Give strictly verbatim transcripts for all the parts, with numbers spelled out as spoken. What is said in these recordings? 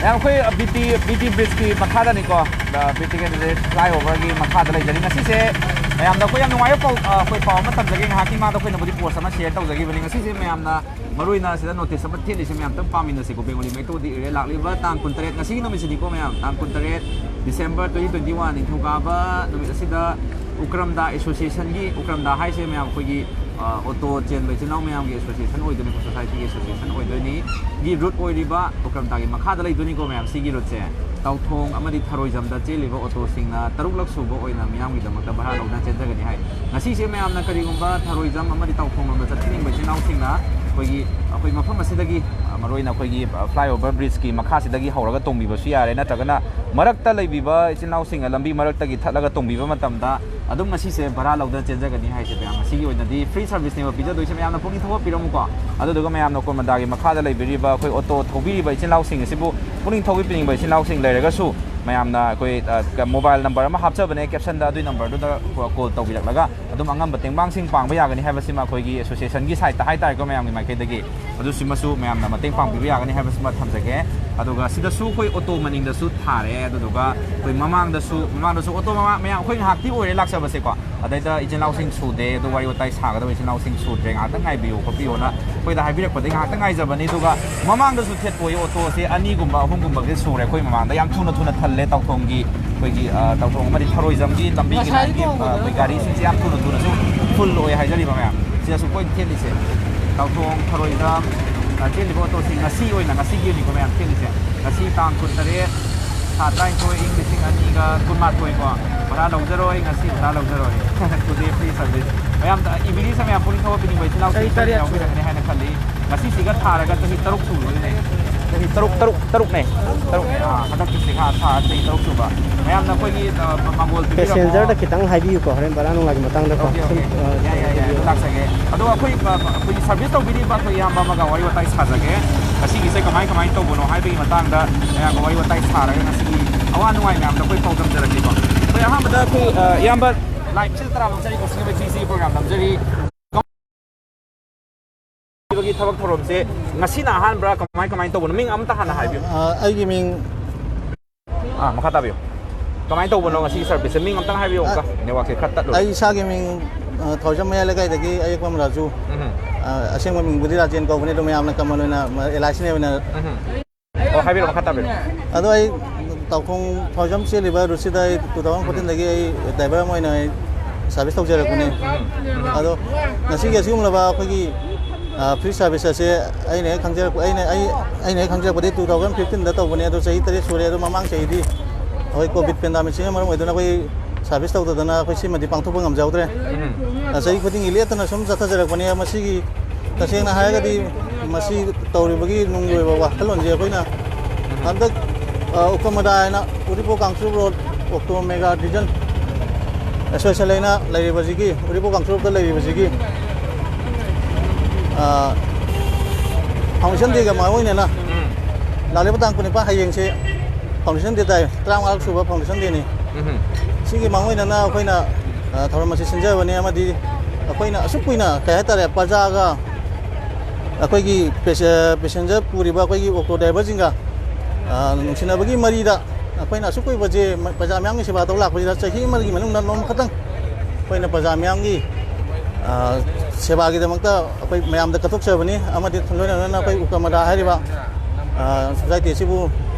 ꯃꯌꯥꯝ, ꯑꯩꯈꯣꯏ B T, B T ꯕ꯭ꯔꯤꯖꯀꯤ ꯃꯈꯥꯗꯅꯤꯀꯣ, ꯕꯤ ꯇꯤ ꯀꯦꯟꯗꯤꯗꯦꯠ ꯐ꯭ꯂꯥꯏꯑꯣꯚꯔꯒꯤ ꯃꯈꯥꯗ ꯂꯩꯖꯔꯤ꯫ ꯉꯁꯤꯁꯦ ꯃꯌꯥꯝꯗ ꯑꯩꯈꯣꯏ ꯌꯥꯝ ꯅꯨꯡꯉꯥꯏꯕ ꯄꯥꯎ, ꯑ, ꯑꯩꯈꯣꯏ ꯄꯥꯎ ꯑꯃ ꯇꯝꯖꯒꯦ꯫ ꯉꯥꯏꯍꯥꯛꯀꯤ ꯃꯃꯥꯡꯗ ꯑꯩꯈꯣꯏꯅꯕꯨꯗꯤ ꯄꯣꯁ ꯑꯃ ꯁꯤꯌꯔ ꯇꯧꯖꯈꯤꯕꯅꯤ꯫ ꯉꯁꯤꯁꯦ ꯃꯌꯥꯝꯅ ꯃꯔꯨ ꯑꯣꯏꯅ ꯁꯤꯗ ꯅꯣꯇꯤꯁ ꯑꯃ ꯊꯦꯠꯂꯤꯁꯦ, ꯃꯌꯥꯝ ꯑꯝꯇꯪ ꯄꯥꯃꯤꯟꯅꯁꯤꯀꯣ꯫ ꯕꯦꯡꯒꯣꯂꯤ ꯃꯌꯦꯛꯇꯕꯨꯗꯤ ꯏꯔꯦ꯫ ꯂꯥꯛꯂꯤꯕ ꯇꯥꯡ ꯀꯨꯟꯇꯔꯦꯠ, ꯉꯁꯤꯒꯤ ꯅꯨꯃꯤꯠꯁꯤꯗꯤꯀꯣ ꯃꯌꯥꯝ, ꯇꯥꯡ ꯀꯨꯟꯇꯔꯦꯠ ꯗꯤꯁꯦꯝꯕꯔ ꯇ꯭ꯋꯦꯟꯇꯤ ꯇ꯭ꯋꯦꯟꯇꯤ ꯋꯥꯟ, ꯅꯤꯡꯊꯧꯀꯥꯕ ꯅꯨꯃꯤꯠ ꯑꯁꯤꯗ ꯎꯀ꯭ꯔꯝꯗꯥ ꯑꯦꯁꯣꯁꯤꯌꯦꯁꯟꯒꯤ, ꯎꯀ꯭ꯔꯝꯗꯥ ꯍꯥꯏꯁꯦ ꯃꯌꯥꯝ ꯑꯩꯈꯣꯏꯒꯤ, ꯑ, ꯑꯣꯇꯣ ꯆꯦꯟꯕ ꯏꯆꯤꯜ ꯏꯅꯥꯎ ꯃꯌꯥꯝꯒꯤ ꯑꯦꯁꯣꯁꯤꯌꯦꯁꯟ ꯑꯣꯏꯗꯣꯏꯅꯤꯀꯣ, ꯁꯣꯁꯥꯏꯇꯤꯒꯤ ꯑꯦꯁꯣꯁꯤꯌꯦꯁꯟ ꯑꯣꯏꯗꯣꯏꯅꯤ꯫ ꯒꯤ ꯔꯨꯠ ꯑꯣꯏꯔꯤꯕ ꯎꯀ꯭ꯔꯝꯗꯥꯒꯤ ꯃꯈꯥꯗ ꯂꯩꯗꯣꯏꯅꯤꯀꯣ ꯃꯌꯥꯝ, ꯁꯤꯒꯤ ꯔꯨꯠꯁꯦ꯫ ꯇꯥꯎꯊꯣꯡ ꯑꯃꯗꯤ ꯊꯔꯣꯏꯖꯝꯗ ꯆꯦꯜꯂꯤꯕ ꯑꯣꯇꯣꯁꯤꯡꯅ ꯇꯔꯨꯛꯂꯛ ꯁꯨꯕ ꯑꯣꯏꯅ ꯃꯤꯌꯥꯝꯒꯤꯗꯃꯛꯇ ꯚꯔꯥ ꯂꯧꯗꯨꯅ ꯆꯦꯟꯖꯒꯅꯤ ꯍꯥꯏ꯫ ꯉꯁꯤꯁꯦ ꯃꯌꯥꯝꯅ ꯀꯔꯤꯒꯨꯝꯕ ꯊꯔꯣꯏꯖꯝ ꯑꯃꯗꯤ ꯇꯥꯎꯊꯣꯡꯂꯣꯝꯗ ꯆꯠꯄꯤꯅꯤꯡꯕ ꯏꯆꯤꯜ ꯏꯅꯥꯎꯁꯤꯡꯅ ꯑꯩꯈꯣꯏꯒꯤ, ꯑꯩꯈꯣꯏ ꯃꯐꯝ ꯑꯁꯤꯗꯒꯤ, ꯑ, ꯃꯔꯨꯑꯣꯏꯅ ꯑꯩꯈꯣꯏꯒꯤ, ꯑ, ꯐ꯭ꯂꯥꯏꯑꯣꯚꯔ ꯕ꯭ꯔꯤꯖꯀꯤ ꯃꯈꯥꯁꯤꯗꯒꯤ ꯍꯧꯔꯒ ꯇꯣꯡꯕꯤꯕꯁꯨ ꯌꯥꯔꯦ, ꯅꯠꯇ꯭ꯔꯒꯅ ꯃꯔꯛꯇ ꯂꯩꯕꯤꯕ ꯏꯆꯤꯜ ꯏꯅꯥꯎꯁꯤꯡꯅ ꯂꯝꯕꯤ ꯃꯔꯛꯇꯒꯤ ꯊꯠꯂꯒ ꯇꯣꯡꯕꯤꯕ ꯃꯇꯝꯗ ꯑꯗꯨꯝ ꯉꯁꯤꯁꯦ ꯚꯔꯥ ꯂꯧꯗꯅ ꯆꯦꯟꯖꯒꯅꯤ ꯍꯥꯏꯁꯦ ꯃꯌꯥꯝ꯫ ꯉꯁꯤꯒꯤ ꯑꯣꯏꯅꯗꯤ ꯐ꯭ꯔꯤ ꯁꯔꯚꯤꯁꯅꯦꯕ ꯄꯤꯖꯗꯣꯏꯁꯦ, ꯃꯌꯥꯝꯅ ꯄꯨꯛꯅꯤꯡ ꯊꯧꯒꯠꯄꯤꯔꯝꯃꯨꯀꯣ꯫ ꯑꯗꯨꯗꯨꯒ ꯃꯌꯥꯝꯅ ꯀꯣꯔꯃꯟꯗꯥꯒꯤ ꯃꯈꯥꯗ ꯂꯩꯕꯤꯔꯤꯕ ꯑꯩꯈꯣꯏ ꯑꯣꯇꯣ ꯊꯧꯕꯤꯔꯤꯕ ꯏꯆꯤꯜ ꯏꯅꯥꯎꯁꯤꯡ ꯑꯁꯤꯕꯨ ꯄꯨꯛꯅꯤꯡ ꯊꯧꯒꯠꯄꯤꯅꯤꯡꯕ ꯏꯆꯤꯜ ꯏꯅꯥꯎꯁꯤꯡ ꯂꯩꯔꯒꯁꯨ ꯃꯌꯥꯝꯅ ꯑꯩꯈꯣꯏ, ꯑ, ꯃꯣꯕꯥꯏꯜ ꯅꯝꯕꯔ ꯑꯃ ꯍꯥꯞꯆꯕꯅꯦ ꯀꯦꯞꯁꯟꯗ, ꯑꯗꯨꯒꯤ ꯅꯝꯕꯔꯗꯨꯗ ꯀꯣꯜ ꯇꯧꯕꯤꯔꯛꯂꯒ ꯑꯗꯨꯝ ꯑꯉꯝꯕ ꯇꯦꯡꯕꯥꯡꯁꯤꯡ ꯄꯥꯡꯕ ꯌꯥꯒꯅꯤ ꯍꯥꯏꯕꯁꯤꯃ ꯑꯩꯈꯣꯏꯒꯤ ꯑꯦꯁꯣꯁꯤꯌꯦꯁꯟꯒꯤ ꯁꯥꯏꯠꯇ ꯍꯥꯏꯇꯥꯔꯦꯀꯣ, ꯃꯌꯥꯝꯒꯤ ꯃꯥꯏꯀꯩꯗꯒꯤ ꯑꯗꯨꯁꯤꯃꯁꯨ ꯃꯌꯥꯝꯅ ꯃꯇꯦꯡ ꯄꯥꯡꯕꯤꯕ ꯌꯥꯒꯅꯤ ꯍꯥꯏꯕꯁꯤꯃ ꯊꯝꯖꯒꯦ꯫ ꯑꯗꯨꯒ ꯁꯤꯗꯁꯨ ꯑꯩꯈꯣꯏ ꯑꯣꯇꯣ ꯃꯅꯤꯡꯗꯁꯨ ꯊꯥꯔꯦ, ꯑꯗꯨꯗꯨꯒ ꯑꯩꯈꯣꯏ ꯃꯃꯥꯡꯗꯁꯨ, ꯃꯃꯥꯡꯗꯁꯨ ꯑꯣꯇꯣ ꯃꯃꯥꯡ ꯃꯌꯥꯝ ꯑꯩꯈꯣꯏ ꯉꯥꯏꯍꯥꯛꯇꯤ ꯑꯣꯏꯔꯦ ꯂꯥꯛꯆꯕꯁꯦꯀꯣ, ꯑꯗꯩꯗ ꯏꯆꯤꯜ ꯏꯅꯥꯎꯁꯤꯡ ꯁꯨꯗꯦ, ꯑꯗꯣ ꯋꯥꯔꯤ ꯋꯥꯇꯥꯏ ꯁꯥꯒꯗꯕ ꯏꯆꯤꯜ ꯏꯅꯥꯎꯁꯤꯡ ꯁꯨꯗ꯭ꯔꯦ, ꯉꯥꯏꯍꯥꯛꯇꯪ ꯉꯥꯏꯕꯤꯌꯨ ꯈꯣꯠꯄꯤꯌꯨꯅ ꯑꯩꯈꯣꯏꯗ ꯍꯥꯏꯕꯤꯔꯛꯄꯗꯒꯤ ꯉꯥꯏꯍꯥꯛꯇꯪ ꯉꯥꯏꯖꯕꯅꯤ꯫ ꯑꯗꯨꯒ ꯃꯃꯥꯡꯗꯁꯨ ꯊꯦꯠꯄꯣꯏ ꯑꯣꯇꯣꯁꯦ ꯑꯅꯤꯒꯨꯝꯕ ꯑꯍꯨꯝꯒꯨꯝꯕꯁꯦ ꯁꯨꯔꯦ ꯑꯩꯈꯣꯏ ꯃꯃꯥꯡꯗ꯫ ꯌꯥꯝ ꯊꯨꯅ ꯊꯨꯅ ꯊꯜꯂꯦ ꯇꯥꯎꯊꯣꯡꯒꯤ, ꯑꯩꯈꯣꯏꯒꯤ, ꯑ, ꯇꯥꯎꯊꯣꯡ ꯑꯃꯗꯤ ꯊꯔꯣꯏꯖꯝꯒꯤ ꯂꯝꯕꯤꯒꯤ ꯉꯁꯥꯏꯗꯤ ꯂꯥꯏꯟꯒꯤ, ꯑ, ꯇꯣꯡꯕꯗ ꯑꯩꯈꯣꯏ ꯒꯥꯔꯤꯁꯤꯡꯁꯦ ꯌꯥꯝ ꯊꯨꯅ ꯊꯨꯅꯁꯨ ꯐꯨꯜ ꯑꯣꯏ ꯍꯥꯏꯖꯔꯤꯕ ꯃꯌꯥꯝ꯫ ꯁꯤꯗꯁꯨ ꯑꯩꯈꯣꯏ ꯊꯦꯠꯂꯤꯁꯦ ꯇꯥꯎꯊꯣꯡ ꯊꯔꯣꯏꯖꯝ, ꯑ, ꯆꯦꯜꯂꯤꯕ ꯑꯣꯇꯣꯁꯤꯡ ꯉꯁꯤ ꯑꯣꯏꯅ, ꯉꯁꯤꯒꯤ ꯑꯣꯏꯅꯀꯣ ꯃꯌꯥꯝ ꯊꯦꯠꯂꯤꯁꯦ꯫ ꯉꯁꯤ ꯇꯥꯡ ꯀꯨꯟꯇꯔꯦꯠ, ꯊꯥ ꯇꯔꯥꯅꯤꯊꯣꯏ, ꯏꯪ ꯂꯤꯁꯤꯡ ꯑꯅꯤꯒ ꯀꯨꯟꯃꯥꯊꯣꯏ ꯀꯣ꯫ ꯚꯔꯥ ꯂꯧꯖꯔꯣꯏ, ꯉꯁꯤ ꯚꯔꯥ ꯂꯧꯖꯔꯣꯏ꯫ Today free service꯫ ꯃꯌꯥꯝꯗ ꯏꯕꯤꯔꯤꯁꯦ ꯃꯌꯥꯝ ꯄꯨꯛꯅꯤꯡ ꯊꯧꯒꯠꯄꯤꯅꯤꯡꯕ ꯏꯆꯤꯜ ꯏꯅꯥꯎꯁꯤꯡ ꯆꯍꯤ ꯇꯔꯦꯠ ꯌꯥꯎꯕꯤꯔꯝꯒꯅꯤ ꯍꯥꯏꯅ ꯈꯜꯂꯤ꯫ ꯉꯁꯤꯁꯤꯒ ꯊꯥꯔꯒ ꯆꯍꯤ ꯇꯔꯨꯛ ꯁꯨꯔꯗꯣꯏꯅꯦ꯫ ꯆꯍꯤ ꯇꯔꯨꯛ, ꯇꯔꯨꯛ, ꯇꯔꯨꯛꯅꯦ꯫ ꯇꯔꯨꯛꯅꯦ꯫ ꯑꯥ, ꯍꯟꯗꯛꯀꯤ ꯁꯤꯒ ꯊꯥꯔꯒ ꯆꯍꯤ ꯇꯔꯨꯛ ꯁꯨꯕ꯫ ꯃꯌꯥꯝꯅ ꯑꯩꯈꯣꯏꯒꯤ, ꯑ, ꯃꯥꯡꯒꯣꯜ ꯄꯤꯕꯤꯔꯝꯃꯣ꯫ ꯄꯦꯁꯦꯟꯖꯔꯗ ꯈꯤꯇꯪ ꯍꯥꯏꯕꯤꯌꯨꯀꯣ, ꯍꯣꯔꯦꯟ ꯚꯔꯥ ꯅꯨꯡꯂꯥꯒꯤ ꯃꯇꯥꯡꯗꯀꯣ꯫ ꯑꯣꯀꯦ, ꯁꯨꯝ, ꯑꯣꯀꯦ꯫ ꯑ, ꯌꯥꯏ, ꯌꯥꯏ, ꯌꯥꯏ꯫ ꯑꯗꯨ ꯂꯥꯛꯆꯒꯦ꯫ ꯑꯗꯣ ꯑꯩꯈꯣꯏ, ꯑ, ꯑꯩꯈꯣꯏꯒꯤ ꯁꯔꯚꯤꯁ ꯇꯧꯕꯤꯔꯤꯕ ꯑꯩꯈꯣꯏ ꯏꯌꯥꯝꯕ ꯑꯃꯒ ꯋꯥꯔꯤ ꯋꯥꯇꯥꯏ ꯁꯥꯖꯒꯦ꯫ ꯉꯁꯤꯒꯤꯁꯦ ꯀꯃꯥꯏ, ꯀꯃꯥꯏꯅ ꯇꯧꯕꯅꯣ ꯍꯥꯏꯕꯒꯤ ꯃꯇꯥꯡꯗ ꯃꯌꯥꯝꯒ ꯋꯥꯔꯤ ꯋꯥꯇꯥꯏ ꯁꯥꯔꯒ ꯉꯁꯤꯒꯤ ꯑꯋꯥ ꯅꯨꯡꯉꯥꯏ ꯃꯌꯥꯝꯗ ꯑꯩꯈꯣꯏ ꯄꯥꯎꯗꯝꯖꯔꯛꯀꯦꯀꯣ꯫ ꯑꯩꯈꯣꯏ ꯑꯍꯥꯟꯕꯗ ꯑꯩꯈꯣꯏ, ꯑ, ꯏꯌꯥꯝꯕ ꯂꯥꯏꯚꯁꯤꯗ ꯇꯔꯥ ꯂꯧꯖꯔꯤ, ꯀꯣꯆꯤꯡ ꯁꯤꯒꯤ ꯄ꯭ꯔꯣꯒ꯭ꯔꯥꯝ ꯅꯝꯖꯔꯤ꯫ ꯒꯤ ꯊꯕꯛ ꯊꯧꯔꯝꯁꯦ ꯉꯁꯤꯅ ꯑꯍꯥꯟꯕ꯭ꯔꯥ? ꯀꯃꯥꯏ, ꯀꯃꯥꯏꯅ ꯇꯧꯕꯅꯣ? ꯃꯤꯡ ꯑꯝꯇ ꯍꯥꯟꯅ ꯍꯥꯏꯕꯤꯌꯨ꯫ ꯑ, ꯑꯩꯒꯤ ꯃꯤꯡ ꯑꯥ, ꯃꯈꯥ ꯇꯥꯕꯤꯌꯨ꯫ ꯀꯃꯥꯏꯅ ꯇꯧꯕꯅꯣ ꯉꯁꯤꯒꯤ ꯁꯔꯚꯤꯁꯁꯦ? ꯃꯤꯡ ꯑꯝꯇꯪ ꯍꯥꯏꯕꯤꯌꯨ ꯑ, ꯑꯃꯨꯛꯀ꯫ ꯅꯦꯠꯋꯥꯛꯁꯦ ꯈꯔ ꯇꯠꯂꯨꯔꯦ꯫ ꯑꯩ ꯏꯁꯥꯒꯤ ꯃꯤꯡ, ꯑ, ꯊꯧꯖꯝ ꯃꯌꯥꯏ ꯂꯩꯀꯥꯏꯗꯒꯤ ꯑꯌꯦꯛꯄꯝ ꯔꯥꯖꯨ꯫ ꯎꯝ꯫ ꯑ, ꯑꯁꯦꯡꯕ ꯃꯤꯡꯕꯨꯗꯤ ꯔꯥꯖꯦꯟ ꯀꯧꯕꯅꯦ, ꯑꯗꯣ ꯃꯌꯥꯝꯅ ꯀꯃꯟ ꯑꯣꯏꯅ, ꯑ, ꯑꯦꯜ ꯑꯥꯏ ꯁꯤꯅ ꯑꯣꯏꯅ ꯎꯝ꯫ ꯑꯣ, ꯍꯥꯏꯕꯤꯔꯛꯑꯣ, ꯃꯈꯥ ꯇꯥꯕꯤꯔꯛꯑꯣ꯫ ꯑꯗꯣ ꯑꯩ ꯇꯥꯎꯈꯣꯡ ꯊꯧꯖꯝ ꯆꯦꯜꯂꯤꯕ ꯔꯨꯠꯁꯤꯗ ꯑꯩ two thousand fourteen ꯗꯒꯤ ꯑꯩ ꯗ꯭ꯔꯥꯏꯚꯔ ꯑꯃ ꯑꯣꯏꯅ ꯑꯩ ꯁꯥꯔꯚꯤꯁ ꯇꯧꯖꯔꯛꯄꯅꯦ꯫ ꯑꯗꯣ ꯉꯁꯤꯒꯤ ꯑꯁꯤꯒꯨꯝꯂꯕ ꯑꯩꯈꯣꯏꯒꯤ, ꯑ, ꯐ꯭ꯔꯤ ꯁꯥꯔꯚꯤꯁ ꯑꯁꯦ ꯑꯩꯅ ꯍꯦꯛ ꯈꯪꯖꯔꯛꯄ, ꯑꯩꯅ, ꯑꯩ, ꯑꯩꯅ ꯍꯦꯛ ꯈꯪꯖꯔꯛꯄꯗꯤ two thousand fifteen ꯗ ꯇꯧꯕꯅꯦ꯫ ꯑꯗꯣ ꯆꯍꯤ ꯇꯔꯦꯠ ꯁꯨꯔꯦ꯫ ꯑꯗꯣ ꯃꯃꯥꯡ ꯆꯍꯤꯗꯤ ꯑꯩꯈꯣꯏ ꯀꯣꯚꯤꯗ ꯄꯦꯟꯗꯥꯃꯤꯛꯁꯤꯅ ꯃꯔꯝ ꯑꯣꯏꯗꯨꯅ ꯑꯩꯈꯣꯏ ꯁꯥꯔꯚꯤꯁ ꯇꯧꯗꯗꯅ ꯑꯩꯈꯣꯏ ꯁꯤꯃꯗꯤ ꯄꯥꯡꯊꯣꯛꯄ ꯉꯝꯖꯍꯧꯗ꯭ꯔꯦ꯫ ꯎꯝ꯫ ꯑ, ꯆꯍꯤ ꯈꯨꯗꯤꯡꯒꯤ ꯂꯦꯞꯇꯅ ꯁꯨꯝ ꯆꯠꯊꯖꯔꯛꯄꯅꯦ꯫ ꯃꯁꯤꯒꯤ, ꯇꯁꯦꯡꯅ ꯍꯥꯏꯔꯒꯗꯤ, ꯃꯁꯤ ꯇꯧꯔꯤꯕꯒꯤ ꯅꯨꯡꯒꯤ ꯑꯣꯏꯕ ꯋꯥꯈꯜꯂꯣꯟꯁꯦ ꯑꯩꯈꯣꯏꯅ ꯍꯟꯗꯛ, ꯑ, ꯎꯀꯃꯗꯥ ꯍꯥꯏꯅ ꯎꯔꯤꯄꯣꯛ Kangchup road auto mega ꯗꯤꯖꯟ association ꯍꯥꯏꯅ ꯂꯩꯔꯤꯕꯁꯤꯒꯤ, ꯎꯔꯤꯄꯣꯛ ꯀꯥꯡꯆꯨꯞꯇ ꯂꯩꯔꯤꯕꯁꯤꯒꯤ, ꯑ, ꯐꯥꯎꯟꯗꯦꯁꯟ ꯗꯦꯒ ꯃꯔꯨ ꯑꯣꯏꯅꯅ ꯎꯝ꯫ ꯂꯥꯛꯂꯤꯕ ꯇꯥꯡ ꯀꯨꯟꯅꯤꯄꯥꯟ, ꯍꯌꯦꯡꯁꯦ ꯐꯥꯎꯟꯗꯦꯁꯟ ꯗꯦ ꯇꯥꯏ, ꯇꯔꯥꯃꯉꯥ ꯁꯨꯕ ꯐꯥꯎꯟꯗꯦꯁꯟ ꯗꯦꯅꯤ꯫ ꯎꯝ꯫ ꯁꯤꯒꯤ ꯃꯔꯨ ꯑꯣꯏꯅꯅ ꯑꯩꯈꯣꯏꯅ, ꯑ, ꯊꯧꯔꯝ ꯑꯁꯤ ꯁꯤꯟꯖꯕꯅꯤ, ꯑꯃꯗꯤ ꯑꯩꯈꯣꯏꯅ ꯑꯁꯨꯛ ꯀꯨꯏꯅ, ꯀꯩ ꯍꯥꯏꯇꯥꯔꯦ, ꯄ꯭ꯔꯖꯥꯒ ꯑꯩꯈꯣꯏꯒꯤ ꯄꯦꯁꯦ-, ꯄꯦꯁꯦꯟꯖꯔ ꯄꯨꯔꯤꯕ ꯑꯩꯈꯣꯏꯒꯤ ꯑꯣꯇꯣ ꯗ꯭ꯔꯥꯏꯚꯔꯁꯤꯡꯒ, ꯑ, ꯅꯨꯡꯁꯤꯅꯕꯒꯤ ꯃꯔꯤꯗ ꯑꯩꯈꯣꯏꯅ ꯑꯁꯨꯛ ꯀꯨꯏꯕꯁꯦ ꯃ-, ꯄ꯭ꯔꯖꯥ ꯃꯤꯌꯥꯝꯒꯤ ꯁꯦꯕꯥ ꯇꯧ ꯂꯥꯛꯄꯁꯤꯗ ꯆꯍꯤ ꯑꯃꯒꯤ ꯃꯅꯨꯡꯗ ꯅꯣꯡꯃ ꯈꯛꯇꯪ ꯑꯩꯈꯣꯏꯅ ꯄ꯭ꯔꯖꯥ ꯃꯤꯌꯥꯝꯒꯤ, ꯑ, ꯁꯦꯕꯥꯒꯤꯗꯃꯛꯇ ꯑꯩꯈꯣꯏ ꯃꯌꯥꯝꯗ ꯀꯠꯊꯣꯛꯆꯕꯅꯤ꯫ ꯑꯃꯗꯤ ꯂꯣꯏꯅ ꯂꯣꯏꯅꯅ ꯑꯩꯈꯣꯏ ꯎꯀꯃꯗꯥ ꯍꯥꯏꯔꯤꯕ, ꯑ, ꯁꯣꯁꯥꯏꯇꯤ ꯑꯁꯤꯕꯨ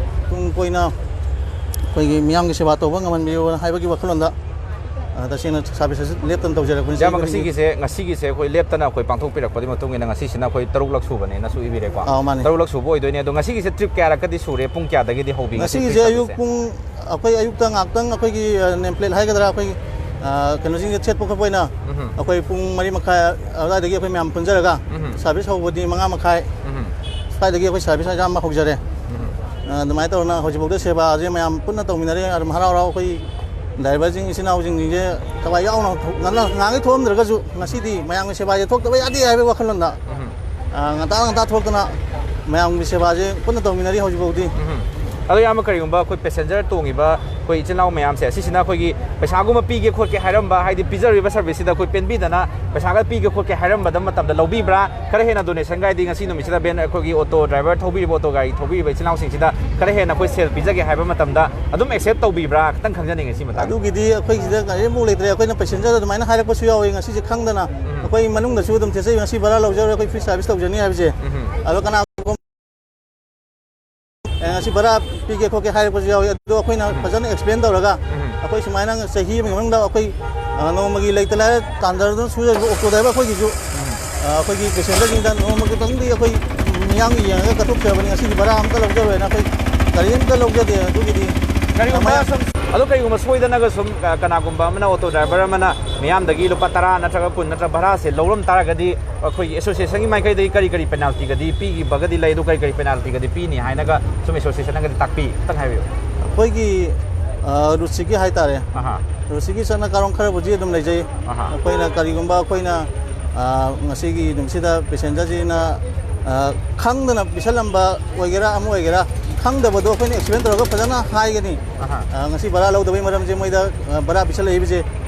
ꯇꯨꯡ ꯀꯣꯏꯅ ꯑꯩꯈꯣꯏꯒꯤ ꯃꯤꯌꯥꯝꯒꯤ ꯁꯦꯕꯥ ꯇꯧꯕ ꯉꯝꯍꯟꯕꯤꯌꯨ ꯍꯥꯏꯕꯒꯤ ꯋꯥꯈꯜꯂꯣꯟꯗ, ꯑ, ꯇꯁꯦꯡꯅ ꯁꯥꯔꯚꯤꯁ ꯑꯁꯤ ꯂꯦꯞꯇꯅ ꯇꯧꯖꯔꯛꯄꯅꯤ꯫ ꯏꯌꯥꯝꯕ, ꯆꯍꯤ ꯈꯨꯗꯤꯡꯒꯤ꯫ ꯉꯁꯤꯒꯤꯁꯦ, ꯉꯁꯤꯒꯤꯁꯦ ꯑꯩꯈꯣꯏ ꯂꯦꯞꯇꯅ ꯑꯩꯈꯣꯏ ꯄꯥꯡꯊꯣꯛꯄꯤꯔꯛꯄꯗꯤ ꯃꯇꯨꯡ ꯏꯟꯅ ꯉꯁꯤꯁꯤꯅ ꯑꯩꯈꯣꯏ ꯇꯔꯨꯛꯂꯛ ꯁꯨꯕꯅꯦꯅꯁꯨ ꯏꯕꯤꯔꯦꯀꯣ꯫ ꯑꯥ, ꯃꯥꯅꯤ꯫ ꯇꯔꯨꯛꯂꯛ ꯁꯨꯕ ꯑꯣꯏꯗꯣꯏꯅꯦ꯫ ꯑꯗꯣ ꯉꯁꯤꯒꯤꯁꯦ ꯇ꯭ꯔꯤꯞ ꯀꯌꯥꯔꯛꯀꯗꯤ ꯁꯨꯔꯦ? ꯄꯨꯡ ꯀꯌꯥꯗꯒꯤꯗꯤ ꯍꯧꯕꯤ ꯉꯁꯤ ꯉꯁꯤꯒꯤ ꯇ꯭ꯔꯤꯞ ꯑꯌꯨꯛ ꯁꯥꯔꯚꯤꯁꯁꯦ? ꯄꯨꯡ, ꯑꯩꯈꯣꯏ ꯑꯌꯨꯛꯇ ꯉꯥꯛꯇꯪ ꯑꯩꯈꯣꯏꯒꯤ, ꯑ, ꯅꯦꯝ ꯄ꯭ꯂꯦꯠ ꯍꯥꯏꯒꯗ꯭ꯔꯥ, ꯑꯩꯈꯣꯏꯒꯤ, ꯑ, ꯀꯩꯅꯣꯁꯤꯡꯁꯦ ꯊꯦꯠꯄ ꯈꯣꯠꯄ ꯑꯣꯏꯅ ꯎꯝꯍꯨꯝ꯫ ꯑꯩꯈꯣꯏ ꯄꯨꯡ ꯃꯔꯤ ꯃꯈꯥꯏ ꯑꯗꯨꯋꯥꯏꯗꯒꯤ ꯑꯩꯈꯣꯏ ꯃꯌꯥꯝ ꯄꯨꯟꯖꯔꯒ ꯎꯝꯍꯨꯝ꯫ ꯁꯥꯔꯚꯤꯁ ꯍꯧꯕꯗꯤ ꯃꯉꯥ ꯃꯈꯥꯏ ꯎꯝꯍꯨꯝ꯫ ꯁ꯭ꯋꯥꯏꯗꯒꯤ ꯑꯩꯈꯣꯏ ꯁꯥꯔꯚꯤꯁ ꯑꯌꯥꯝꯕ ꯍꯧꯖꯔꯦ꯫ ꯎꯝꯍꯨꯝ꯫ ꯑ, ꯑꯗꯨꯃꯥꯏꯅ ꯇꯧꯗꯅ ꯍꯧꯖꯤꯛꯐꯥꯎꯗ ꯁꯦꯕꯥꯁꯦ ꯃꯌꯥꯝ ꯄꯨꯟꯅ ꯇꯧꯃꯤꯟꯅꯔꯦ꯫ ꯑꯗꯨꯝ ꯍꯔꯥꯎ ꯍꯔꯥꯎ ꯑꯩꯈꯣꯏ ꯗ꯭ꯔꯥꯏꯚꯔꯁꯤꯡ, ꯏꯆꯤꯟ ꯏꯅꯥꯎꯁꯤꯡꯁꯦ ꯊꯋꯥꯏ ꯌꯥꯎꯅ ꯊꯣꯛ-, ꯉꯟꯅ, ꯉꯍꯥꯟꯈꯩ ꯊꯣꯛꯑꯝꯗ꯭ꯔꯒꯁꯨ ꯉꯁꯤꯗꯤ ꯃꯌꯥꯝꯒꯤ ꯁꯦꯕꯥꯁꯦ ꯊꯣꯛꯇꯕ ꯌꯥꯗꯦ ꯍꯥꯏꯕꯒꯤ ꯋꯥꯈꯜꯂꯣꯟꯗ, ꯎꯝꯍꯨꯝ꯫ ꯑ, ꯉꯟꯇꯥ ꯉꯟꯇꯥ ꯊꯣꯛꯇꯅ ꯃꯌꯥꯝꯒꯤ ꯁꯦꯕꯥꯁꯦ ꯄꯨꯟꯅ ꯇꯧꯃꯤꯟꯅꯔꯤ ꯍꯧꯖꯤꯛꯐꯥꯎꯗꯤ꯫ ꯎꯝꯍꯨꯝ꯫ ꯑꯗꯣ ꯏꯌꯥꯝꯕ, ꯀꯔꯤꯒꯨꯝꯕ ꯑꯩꯈꯣꯏ ꯄꯦꯁꯦꯟꯖꯔ ꯇꯣꯡꯉꯤꯕ ꯑꯩꯈꯣꯏ ꯏꯆꯤꯜ ꯏꯅꯥꯎ ꯃꯌꯥꯝꯁꯦ, ꯁꯤꯁꯤꯅ ꯑꯩꯈꯣꯏꯒꯤ ꯄꯩꯁꯥꯒꯨꯝꯕ ꯄꯤꯒꯦ ꯈꯣꯠꯀꯦ ꯍꯥꯏꯔꯝꯕ, ꯍꯥꯏꯗꯤ ꯄꯤꯖꯔꯤꯕ ꯁꯔꯚꯤꯁꯁꯤꯗ ꯑꯩꯈꯣꯏ ꯄꯦꯟꯕꯤꯗꯅ ꯄꯩꯁꯥꯒ ꯄꯤꯒꯦ ꯈꯣꯠꯀꯦ ꯍꯥꯏꯔꯝꯕꯗ ꯃꯇꯝꯗ ꯂꯧꯕꯤꯕ꯭ꯔꯥ? ꯈꯔ ꯍꯦꯟꯅ ꯗꯣꯅꯦꯁꯟꯒ ꯍꯥꯏꯗꯤ ꯉꯁꯤ ꯅꯨꯃꯤꯠꯁꯤꯗ ꯚꯦꯟ, ꯑꯩꯈꯣꯏꯒꯤ ꯑꯣꯇꯣ ꯗ꯭ꯔꯥꯏꯚꯔ ꯊꯧꯕꯤꯔꯤꯕ, ꯑꯣꯇꯣ ꯒꯥꯔꯤ ꯊꯧꯕꯤꯔꯤꯕ ꯏꯆꯤꯜ ꯏꯅꯥꯎꯁꯤꯡꯁꯤꯗ ꯈꯔ ꯍꯦꯟꯅ ꯑꯩꯈꯣꯏ ꯁꯦꯜ ꯄꯤꯖꯒꯦ ꯍꯥꯏꯕ ꯃꯇꯝꯗ ꯑꯗꯨꯝ ꯑꯦꯛꯁꯦꯞ ꯇꯧꯕꯤꯕ꯭ꯔꯥ? ꯈꯤꯇꯪ ꯈꯪꯖꯅꯤꯡꯉꯦ ꯁꯤ ꯃꯇꯥꯡꯗ꯫ ꯑꯗꯨꯒꯤꯗꯤ ꯑꯩꯈꯣꯏ ꯁꯤꯗ ꯀꯔꯤꯝꯐꯥꯎ ꯂꯩꯇ꯭ꯔꯦ꯫ ꯑꯩꯈꯣꯏꯅ ꯄꯦꯁꯦꯟꯖꯔꯗ ꯑꯗꯨꯃꯥꯏꯅ ꯍꯥꯏꯔꯛꯄꯁꯨ ꯌꯥꯎꯋꯤ, ꯉꯁꯤꯁꯦ ꯈꯪꯗꯅ꯫ ꯎꯝ꯫ ꯑꯩꯈꯣꯏ ꯃꯅꯨꯡꯗꯁꯨ ꯑꯗꯨꯝ ꯆꯦꯠꯆꯩ, "ꯉꯁꯤ ꯚꯔꯥ ꯂꯧꯖꯔꯣꯏ, ꯑꯩꯈꯣꯏ ꯐ꯭ꯔꯤ ꯁꯥꯔꯚꯤꯁ ꯇꯧꯖꯅꯤ" ꯍꯥꯏꯕꯁꯦ꯫ ꯎꯝ꯫ ꯑꯗꯣ ꯀꯅꯥꯒꯨꯝꯕ ꯑꯦ, ꯉꯁꯤ ꯚꯔꯥ ꯄꯤꯒꯦ ꯈꯣꯠꯀꯦ ꯍꯥꯏꯔꯛꯄꯁꯨ ꯌꯥꯎꯏ꯫ ꯑꯗꯣ ꯑꯩꯈꯣꯏꯅ ꯎꯝ꯫ ꯐꯖꯅ ꯑꯦꯛꯁꯄ꯭ꯂꯦꯟ ꯇꯧꯔꯒ ꯎꯝ꯫ ꯑꯩꯈꯣꯏ ꯁꯨꯃꯥꯏꯅ ꯆꯍꯤ ꯑꯃꯒꯤ ꯃꯅꯨꯡꯗ ꯑꯩꯈꯣꯏ, ꯑ, ꯅꯣꯡꯃꯒꯤ ꯂꯩꯇ ꯂꯥꯏꯔ ꯇꯥꯟꯖꯔꯗꯨꯅ ꯁꯨꯖꯔꯤꯕ ꯑꯣꯇꯣ ꯗ꯭ꯔꯥꯏꯚꯔ ꯑꯩꯈꯣꯏꯒꯤꯁꯨ, ꯎꯝ꯫ ꯑ, ꯑꯩꯈꯣꯏꯒꯤ ꯄꯦꯁꯦꯟꯖꯔꯁꯤꯡꯗ ꯅꯣꯡꯃ ꯈꯤꯇꯪꯗꯤ ꯑꯩꯈꯣꯏ ꯃꯤꯌꯥꯝꯒꯤ ꯌꯦꯡꯉꯒ ꯀꯠꯊꯣꯛꯆꯕꯅꯤ꯫ ꯉꯁꯤꯗꯤ ꯚꯔꯥ ꯑꯝꯇ ꯂꯧꯖꯔꯣꯏꯅ ꯑꯩꯈꯣꯏ ꯀꯔꯤꯝꯇ ꯂꯧꯖꯗꯦ꯫ ꯑꯗꯨꯒꯤꯗꯤ ꯀꯔꯤꯒꯨꯝꯕ ꯀꯃꯥꯏꯅ ꯁꯨꯝ, ꯑꯗꯣ ꯀꯔꯤꯒꯨꯝꯕ ꯁꯣꯏꯗꯅꯒ ꯁꯨꯝ, ꯑ, ꯀꯅꯥꯒꯨꯝꯕ ꯑꯃꯅ, ꯑꯣꯇꯣ ꯗ꯭ꯔꯥꯏꯚꯔ ꯑꯃꯅ ꯃꯤꯌꯥꯝꯗꯒꯤ ꯂꯨꯄꯥ ꯇꯔꯥ ꯅꯠꯇ꯭ꯔꯒ ꯀꯨꯟ ꯅꯠꯇ꯭ꯔꯒ ꯚꯔꯥꯁꯦ ꯂꯧꯔꯝ ꯇꯥꯔꯒꯗꯤ, ꯑꯩꯈꯣꯏꯒꯤ ꯑꯦꯁꯣꯁꯤꯌꯦꯁꯟꯒꯤ ꯃꯥꯏꯀꯩꯗꯒꯤ ꯀꯔꯤ ꯀꯔꯤ ꯄꯦꯅꯥꯜꯇꯤꯒꯗꯤ ꯄꯤꯈꯤꯕꯒꯗꯤ ꯂꯩ, ꯑꯗꯨ ꯀꯔꯤ ꯀꯔꯤ ꯄꯦꯅꯥꯜꯇꯤꯒꯗꯤ ꯄꯤꯅꯤ ꯍꯥꯏꯅꯒ ꯁꯨꯝ ꯑꯦꯁꯣꯁꯤꯌꯦꯁꯟꯅꯒꯗꯤ ꯇꯥꯛꯄꯤ? ꯈꯤꯇꯪ ꯍꯥꯏꯕꯤꯌꯨ꯫ ꯑꯩꯈꯣꯏꯒꯤ, ꯑ, ꯔꯨꯠꯁꯤꯒꯤ ꯍꯥꯏꯇꯥꯔꯦ꯫ ꯑꯍꯥ꯫ ꯔꯨꯠꯁꯤꯒꯤ ꯆꯠꯅ ꯀꯥꯡꯂꯣꯟ ꯈꯔꯕꯨꯗꯤ ꯑꯗꯨꯝ ꯂꯩꯖꯩ꯫ ꯑꯍꯥ꯫ ꯑꯩꯈꯣꯏꯅ ꯀꯔꯤꯒꯨꯝꯕ ꯑꯩꯈꯣꯏꯅ, ꯑ, ꯉꯁꯤꯒꯤ ꯅꯨꯃꯤꯠꯁꯤꯗ ꯄꯦꯁꯦꯟꯖꯔꯁꯤꯅ, ꯑ, ꯈꯪꯗꯅ ꯄꯤꯁꯜꯂꯝꯕ ꯑꯣꯏꯒꯦꯔꯥ ꯑꯃ ꯑꯣꯏꯒꯦꯔꯥ, ꯈꯪꯗꯕꯗꯣ ꯑꯩꯈꯣꯏꯅ ꯑꯦꯛꯁꯄ꯭ꯂꯦꯟ ꯇꯧꯔꯒ ꯐꯖꯅ ꯍꯥꯏꯒꯅꯤ꯫ ꯑꯍꯥ꯫ ꯑ, ꯉꯁꯤ ꯚꯔꯥ ꯂꯧꯗꯕꯒꯤ ꯃꯔꯝꯁꯦ ꯃꯣꯏꯗ, ꯑ, ꯚꯔꯥ ꯄꯤꯁꯜꯂꯛꯏꯕꯁꯦ,